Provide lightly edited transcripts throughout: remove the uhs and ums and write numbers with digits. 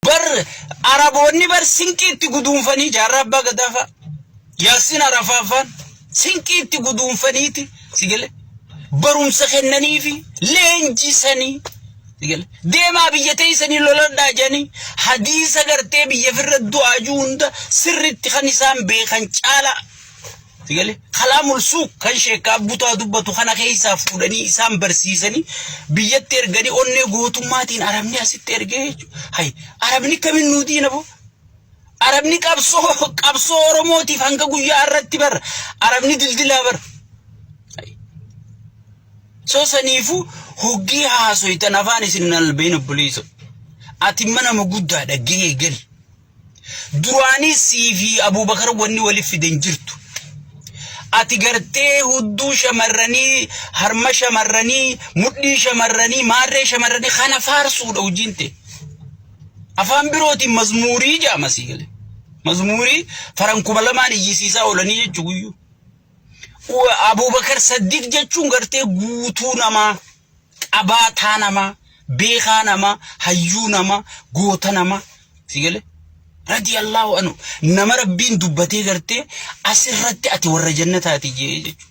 Bar Araboonni bar sinqii itti guduunfanii jaarraa abbaa gadaa fa'a. Yaassin Arafaa fa'aan sinqii itti guduunfaniiti si gale barumsa kennaniifi leenjisanii si gale deemaa biyya teessanii loladhaa jedhanii hadiisa gartee biyya firra du'aa jiru hunda sirritti kan isaan beekan caalaa Si galee? Kalaamul suuq kan sheekkaa butaa dubbatu kana keessaa fuudhanii isaan barsiisanii biyyatti erganii onnee gootummaatiin arabni asitti ergee jechuudha. Hay arabni kamiin nuu diina boo? Arabni qabsoo qabsoo Oromootiif hanga guyyaa irratti bara arabni dildilaa bara. Hay. So saniifuu hoggii haasoytan afaan isin hin albein obboleessa. Ati mana nama guddaadha gahee gali. Duraanii sii fi Abuubakar wanni wali fide hin jirtu. Ati gartee hudduu shamarranii, harma shamarranii, mudhii shamarranii, maarree shamarranii kana faarsuudha hojiin tee. Afaan birootiin mazmuurii jedhama sii galee. Mazmuurii farankuma lamaan iyyisiisaa oolanii jechuu guyyuu. Abuubakar Saddiq jechuun gartee guutuu namaa. Qabaataa namaa, beekaa namaa, hayyuu namaa, goota namaa. Si galee? Radiyallahu anhu. Nama Rabbiin dubbatee gartee asirratti ati warra jannataati jee jechuudha.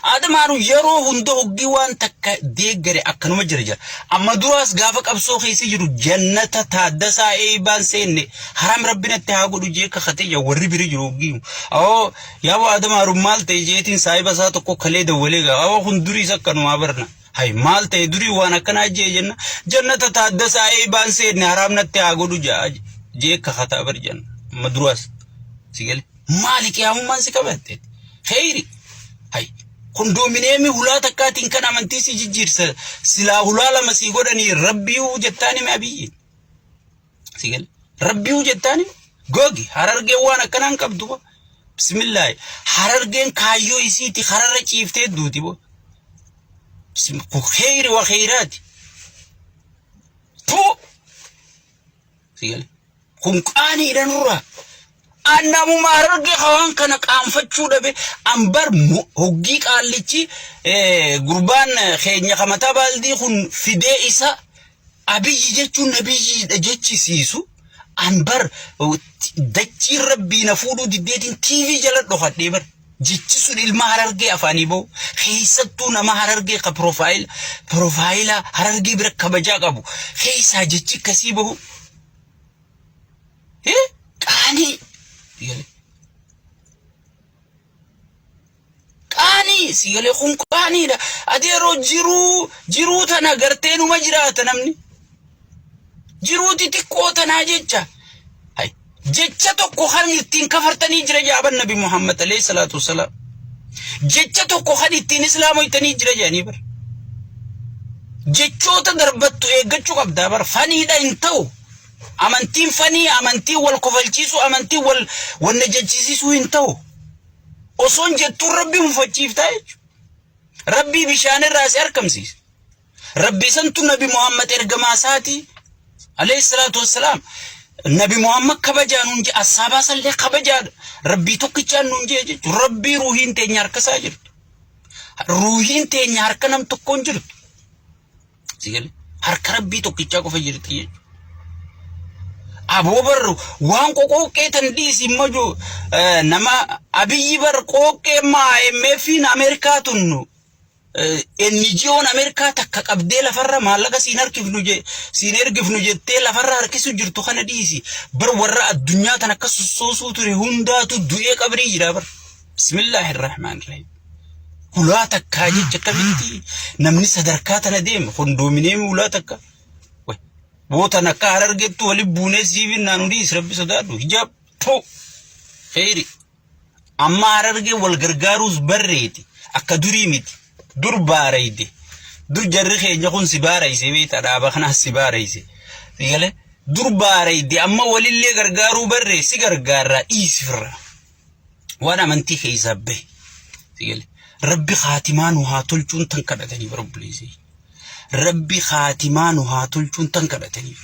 Adamaanu yeroo hunda hoggii waan takka deeggare akkanuma jira jira. Amma duraas gaafa qabsoo keessa jiru jannata taaddasaa eeybaan seenne haram rabbi natti haa godhu jee kakatee jira warri bira jiru hoggii. Awoo Yaaboo Adam Haarun maal ta'e jeetiin saahiba isaa tokko kalee dawwalee gaa awoo kun duriis akkanumaa barna. Hay maal ta'e durii waan akkanaa jee jenna jannata taaddasaa eeybaan seenne haraam natti haa godhu jaa jee kakataa bar jenna. Amma duraas si gale maali qiyaamummaan si qabatte kheyri hay kondoomineemii hulaa takkaatiin kan amantii si jijjiirsa silaa hulaa lama si godhanii rabbiyu jettaani mee abiyyiin. Si gale. Rabbiyu jettaani gogi harargeen waan akkanaan qabdu bo. Bismillaahi. Harargeen kaayyoo isiiti kararra ciiftee duuti bo. Kheyri wa kheyraati. Tuu. Si gale. Kun qaaniidha nurraa. Annamuma harargee waan kana qaanfachuu dhabe ambar hoggii qaallichi gurbaan keenya ka mataa baaldii kun fidee isa abiyyi jechuun nabiyyiidha jechisiisu anbar dachiin rabbii na fuudhuu diddeetiin TV jala dhokadhee bar jechi sun ilma harargee afaanii bahu keessattuu nama harargee ka piroofaayila piroofaayila harargee bira kabajaa qabu keessaa jechi akkasii bahu Eh? Qaanii. Sigalee. Qaanii sigalee kun qaaniidha. Ati yeroo jiruu jiruu tana gartee numa jiraata namni. Jiruu xixiqqoo tanaa jecha. Hay. Jecha tokko kan ittiin kafartanii jira jaaban Nabi Muhammad alayhi salaatu wassalaam. Jecha tokko kan ittiin islaamoytanii jira jedhanii bara. Jechoota darbattu eeggachuu qabdaa bara. Faniidha hin ta'u. Amantiin fanii, amantiin wal kofalchiisuu, amantiin wal wanna jechisiisuu hin ta'u. Osoon jettuun rabbi mufachiiftaa jechuudha. Rabbii bishaan irraa si argamsiisa. Rabbii santu Nabi Muhammad ergamaa isaatii alayhi salaatu wassalaam. Nabi Muhammad kabajaa nuun jee assaabaa sallee kabajaadha. Rabbii tokkichaan nuun jee jechuudha. Rabbii ruuhiin teenya harka isaa jirtu. Ruuhiin teenya harka nam tokkoon jirtu. Si galee? Harka rabbii tokkichaa qofa jirti jechuudha. Aboo bar waan qoqooqqee tan dhiisi immoo jiru nama abiyyi bar qooqqee ma IMF'n Ameerikaa tun NGO'n Ameerikaa takka qabdee lafarra maallaqa siin harkifnu je siin ergifnu jettee lafarra harkisu jirtu kana dhiisi bar warra addunyaa tan akka sossoosuu ture hundaatu du'ee qabrii jira bar. Bismillahirrahmanirrahim. Hulaa takkaa jecha akkamitti namni sadarkaa tana deema kondoomineemii hulaa takka. Bootan akka harargettu wali buunee siifin naanu dhiis rabbi sodaadhu hijaab tu kheyri. Amma harargee wal gargaaruus barreeti akka durii miti dur baarayde dur jarri keenya kun si baarayse beekta dhaaba kanaas si baarayse. Sigalee dur baarayde amma walillee gargaaruu barree si gargaarraa dhiisi firraa. Waan amantii keessaa bahe. Sigale. Rabbi kaatimaa nu haa tolchuun tan kadhatanii bara obboleessee. Rabbi kaatimaa nu haa tolchuun tan kadhataniif.